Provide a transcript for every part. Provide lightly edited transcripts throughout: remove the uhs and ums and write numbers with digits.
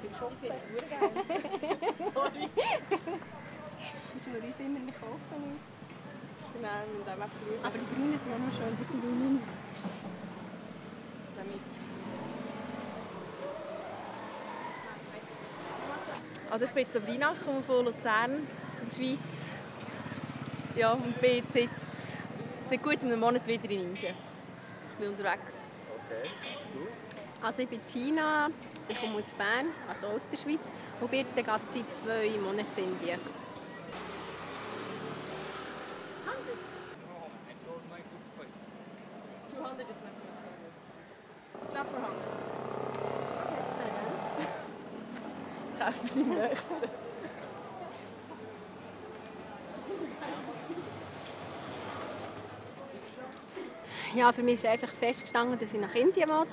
beim Shoppen. Ich finde es geil. Sorry. Du schwörst immer, wir kaufen nichts. Nein, wir haben einfach grün. Aber die grünen sind auch noch schön, die sind grün. Das ist auch mit. Also ich bin Sabrina, ich komme von Luzern, von der Schweiz. Ja, und bin seit gut einem Monat wieder in Indien. Ich bin unterwegs. Okay, du? Also ich bin Tina, ich komme aus Bern, also aus der Schweiz, und bin jetzt gerade seit 2 Monaten in Indien. Not for 100. Okay. Kaufen wir die nächste. Ja, für mich ist einfach festgestanden, dass ich nach Indien will.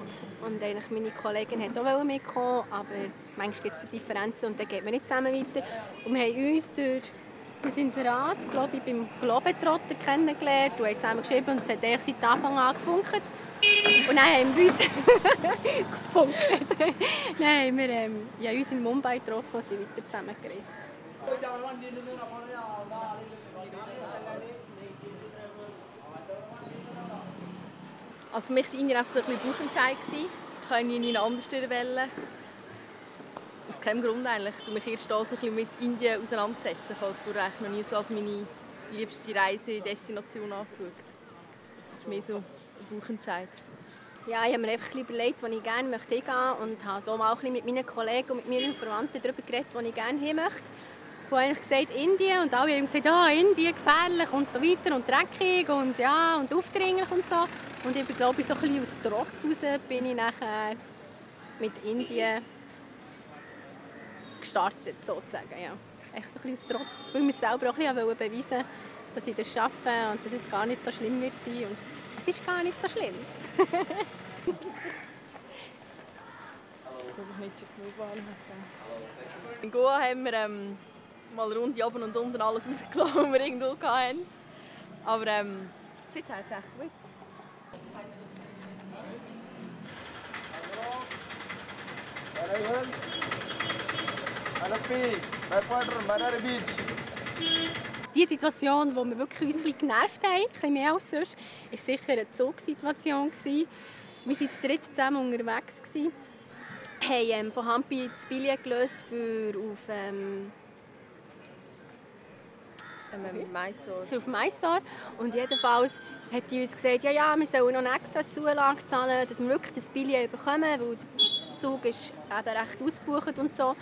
Und eigentlich meine Kollegin wollte auch mitkommen, aber manchmal gibt es Differenzen und dann geht man nicht zusammen weiter. Und wir haben uns durch ein Inserat, glaube ich, beim Globetrotter kennengelernt und haben zusammen geschrieben und es hat eigentlich seit Anfang an gefunkt. Und dann haben wir uns gefunkt. Dann haben wir uns in Mumbai getroffen und sind weiter zusammen gereist. Also für mich war Indien einfach so ein bisschen Bauchentscheid. Ich wollte nie anders wählen. Aus keinem Grund eigentlich. Ich mich erst so ein bisschen mit Indien auseinandersetzen. Ich habe es vorher noch nie so als meine liebste Reisedestination angeschaut. Das ist mehr so ein Bauchentscheid. Ja, ich habe mir einfach überlegt, wo ich gerne hingehen möchte und habe so mal auch mit meinen Kollegen und mit meinen Verwandten darüber geredet, wo ich gerne hin möchte. Ich habe eigentlich gesagt Indien und alle haben gesagt, oh, Indien gefährlich und so weiter und dreckig und ja und aufdringlich und so. Und ich glaube, so ein bisschen aus Trotz raus bin ich nachher mit Indien gestartet, sozusagen. Ja. Echt so ein bisschen aus Trotz, weil ich mir selber auch ein bisschen beweisen wollte, dass ich das schaffe und dass es gar nicht so schlimm wird sein. Und es ist gar nicht so schlimm. In Goa haben wir mal eine Runde oben und unten alles rausgelassen, was wir irgendwo hatten. Aber seither ist es echt gut. Die Situation, die wir wirklich uns ein bisschen genervt haben, ein bisschen mehr als sonst, war sicher eine Zugsituation. Wir waren zu dritt zusammen unterwegs. Wir haben von Hampi das Billett gelöst für auf Mysore. Und jedenfalls hat die uns gesagt, ja, wir sollen noch eine extra Zulage zahlen, dass wir wirklich das Billett bekommen, weil der Zug ist eben recht ausgebucht und so.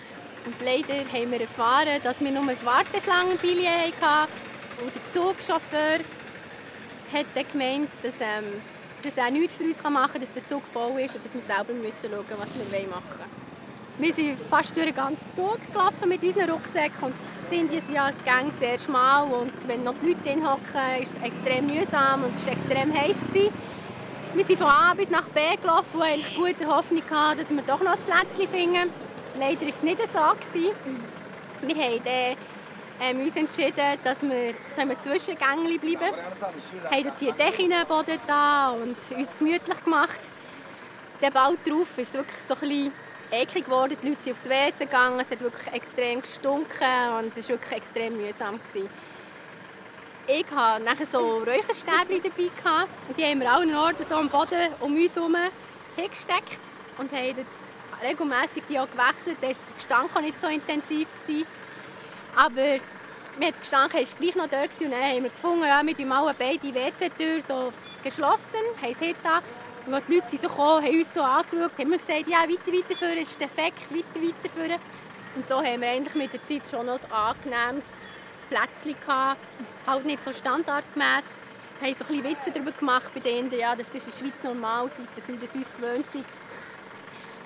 Und leider haben wir erfahren, dass wir nur ein Warteschlangenbillett hatten. Und der Zugchauffeur hat dann gemeint, dass er nichts für uns machen kann, dass der Zug voll ist und dass wir selber schauen müssen, was wir machen wollen. Wir sind fast durch den ganzen Zug gelaufen mit unseren Rucksäcken und sind in ja die Gänge sehr schmal und wenn noch die Leute drin hocken, ist es extrem mühsam und es war extrem heiß gewesen. Wir sind von A bis nach B gelaufen und hatten gute Hoffnung gehabt, dass wir doch noch ein Plätzchen finden. Leider war es nicht so gewesen. Wir haben uns entschieden, dass wir Zwischengänge bleiben. Wir haben dort hier Deckenboden da und uns gemütlich gemacht. Dann bald darauf ist es wirklich so ein bisschen eklig geworden. Die Leute sind auf die WC gegangen, es hat wirklich extrem gestunken und es war wirklich extrem mühsam gewesen. Ich hatte nachher so Räucherstäbchen dabei gehabt, und die haben wir allen Orten so am Boden um uns herum hingesteckt und haben regelmässig die auch gewechselt. Da war der Gestank auch nicht so intensiv gewesen. Aber der Gestank war gleich noch dort und dann haben wir gefunden, ja, wir machen beide WC-Türen so geschlossen, haben es hinten. Und als die Leute so kamen, haben uns so angeschaut, haben wir gesagt, ja, weiterführen ist defekt, weiterführen. Und so haben wir eigentlich mit der Zeit schon noch ein angenehmes Plätzchen gehabt, halt nicht so standardgemäss. Wir haben so ein bisschen Witze darüber gemacht bei denen, ja, dass das in der Schweiz normal ist, dass wir das uns gewöhnt sind.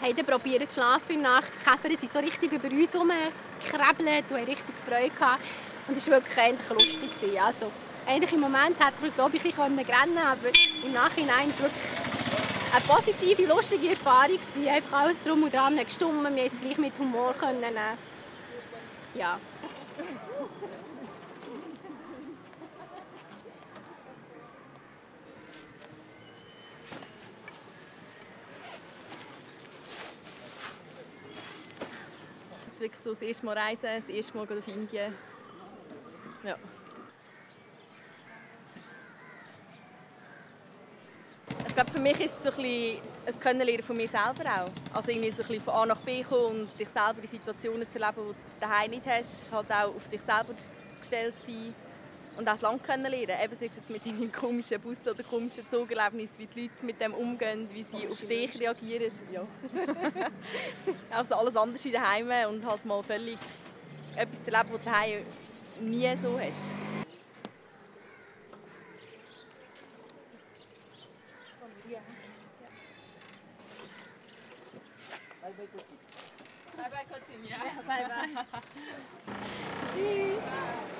Wir haben dann probiert zu schlafen in der Nacht. Die Käfer sind so richtig über uns herumgekrebelt und haben richtig Freude gehabt. Und es war wirklich eigentlich lustig. Also, eigentlich im Moment hätte man, glaube ich, ein bisschen rennen können, aber im Nachhinein war es wirklich eine positive, lustige Erfahrung. Einfach alles drum und dran gestummt, wir konnten es gleich mit Humor nehmen. Ja. ist wirklich so das erste Mal reisen, das erste Mal auf Indien. Ja. Ich glaube, für mich ist es so ein bisschen ein Kennenlernen von mir selber auch. Also irgendwie so ein bisschen von A nach B kommen und dich selber in Situationen zu erleben, die du daheim nicht hast. Halt auch auf dich selber gestellt sein und auch das Land kennenlernen. Eben sei es jetzt mit deinen komischen Bus- oder komischen Zugerlebnissen, wie die Leute mit dem umgehen, wie sie auf dich reagieren. Ja. Also alles anders wie daheim und halt mal völlig etwas zu erleben, was du daheim nie so hast. Bye bye, Cochin. Ja. Bye bye. Tschüss.